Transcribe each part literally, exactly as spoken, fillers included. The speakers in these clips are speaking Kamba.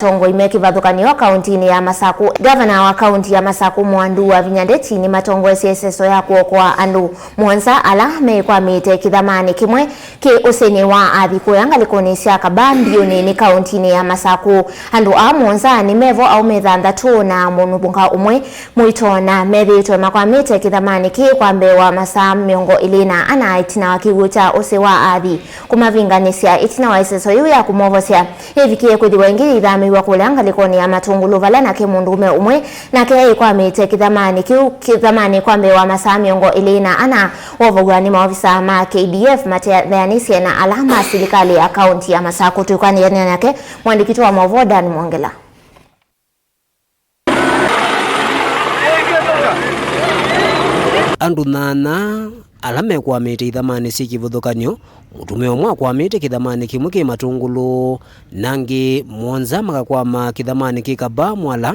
Atongoi me kĩvathũkany'o kauntinĩ ya Masaku. Ngavana wa kaunti ya Masaku, Mwandu wa Vinya Ndeti, nĩmatongoesye ĩseso ya kũokoa andũ mũonza ala meĩkwamĩte kĩthamanĩ kĩmwe kĩ ũsĩnĩ wa Athi kũya ngalĩkonĩ sya Kaba mbiũnĩ nĩ kauntinĩ ya Masaku. Andũ aa mũonza nĩ mevo aũme thanthatũ na mũka ũmwe mũito, na methĩĩtwe makwamĩte kĩthamanĩ kĩĩ kwa mbee wa masaa mĩongo ĩlĩ na ana ĩtina wa kĩw'ũ kya ũsĩ wa Athi kũmavinganĩsya. Ĩtina wa ĩseso yĩu ya kũmovosya, ĩvikie kwĩthĩwa ĩngĩ yĩithamĩw'a kũlea ngalĩkonĩ ya Matũngũlũ, vala nake mũndũũme ũmwe nake eĩkwamĩte kĩthamanĩ kĩu, kĩthamanĩ kwa mbee wa masaa mĩongo ĩlĩ na ana. Wovow'a nĩ maovisa ma K D F matetheanĩsye na ala ma silikalĩ ya kaunti ya Masaku. Twĩkwanĩanĩa nake mwandĩki witũ wa maũvoo Dan Mwongela. Andũ nyanya ala mekwamĩte ithamanĩ syĩ kĩvathũkany'o, mũtumĩa ũmwe akwamĩte kĩthamanĩ kĩmwe kĩ Matũngũlũ, na angĩ mũonza makakwama kĩthamanĩ kĩ Kaba Mwala,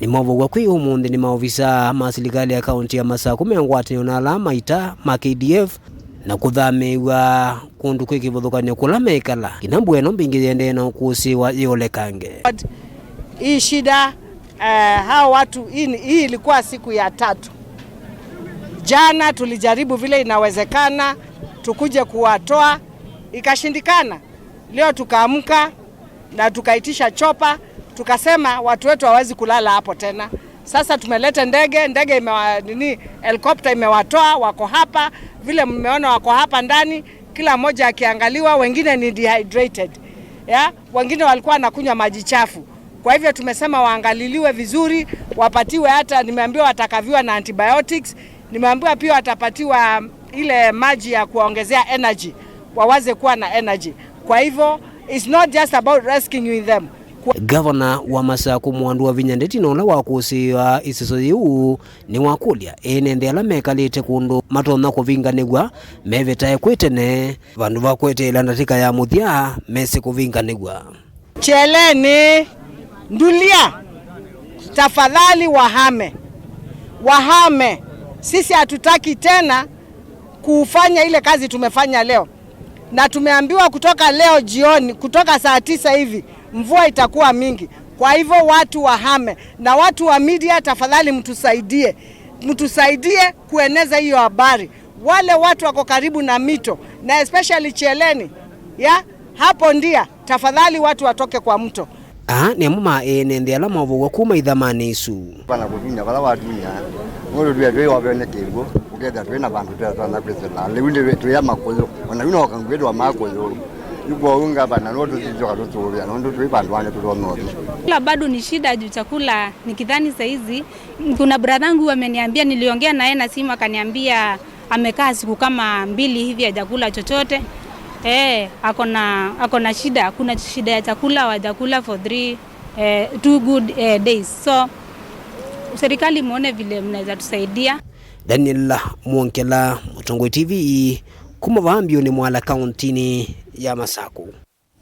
nĩmovow'a kwĩ ũmũnthĩ nĩ maovisa ma silikalĩ ya kaunti ya Masaku me ngwatanĩo na ala ma ita ma K D F na kũthamĩĩw'a kũndũ kwĩ kĩvathũkany'o kũla meĩkala, nginya mbua ĩno mbingĩ yĩendee na ũkũsĩĩwa yĩolekange. Hii shida, eh, hao watu, hii, hii ilikuwa siku ya tatu. Jana tulijaribu vile inawezekana tukuje kuwatoa, ikashindikana. Leo tukaamka na tukaitisha chopper, tukasema watu wetu hawawezi kulala hapo tena. Sasa tumeleta ndege, ndege imewa-, nini, helicopter imewatoa, wako hapa. Vile mmeona wako hapa ndani, kila mmoja akiangaliwa, wengine ni dehydrated. Yeah? Wengine walikuwa wanakunywa maji chafu. Kwa hivyo tumesema waangaliliwe vizuri, wapatiwe hata, nimeambiwa watakaviwa na antibiotics, nimeambiwa pia watapatiwa ile maji ya kuwaongezea energy, waweze kuwa na energy. Kwa hivyo, it's not just about rescuing them. Kwa- Ngavana wa Masaku Mwandu wa Vinya Ndeti na ũla wakũsĩĩa ĩseso yĩu nĩwakũlya ene nthĩ ala mekalĩte kũndũ matonya kũvinganĩw'a mevetae kwĩ tene, vandũ va kweteela ndatĩka ya mũthya mese kũvinganĩw'a. Cheleni, Ndulia, tafadhali wahame. Wahame. Sisi hatutaki tena kufanya ile kazi tumefanya leo. Na tumeambiwa kutoka leo jioni, kutoka saa tisa hivi, mvua itakuwa mingi. Kwa hivyo watu wahame. Na watu wa media, tafadhali mtusaidie. Mtusaidie kueneza hiyo habari. Wale watu wako karibu na mito, na especially Cheleni, ya, hapo Ndia, tafadhali watu watoke kwa mto. Aa nĩ amwe ma ene nthĩ ala maovow'a kuma ithamanĩ isu. Pana kũtunya vala watunya, nũndũ twĩ twĩ ovene kĩw'ũ, ũkethĩa twĩ na vandũ twĩatwana kwĩsĩla. Lĩu nĩ twĩ ya makũyũ, ona yu no kangwĩtwa makũyũ. Yu kwoou ngavana no tũsisyoka tũtũũvĩa, nũndũ twĩ vandũ ane tũtonya ũthi. Chakula bado ni shida juu chakula ni kidhani saizi. Kuna brother yangu ameniambia, niliongea naye na simu akaniambia amekaa siku kama mbili hivi hajakula chochote. Eh, ako na, ako na shida, kuna shida ya chakula, hawajakula for three, eh, two good, eh, days. So serikali muone vile mnaweza tusaidia. Daniel Mwongela, Mũtongoi T V, kuma vaa mbiũnĩ Mwala, kauntinĩ ya Masaku.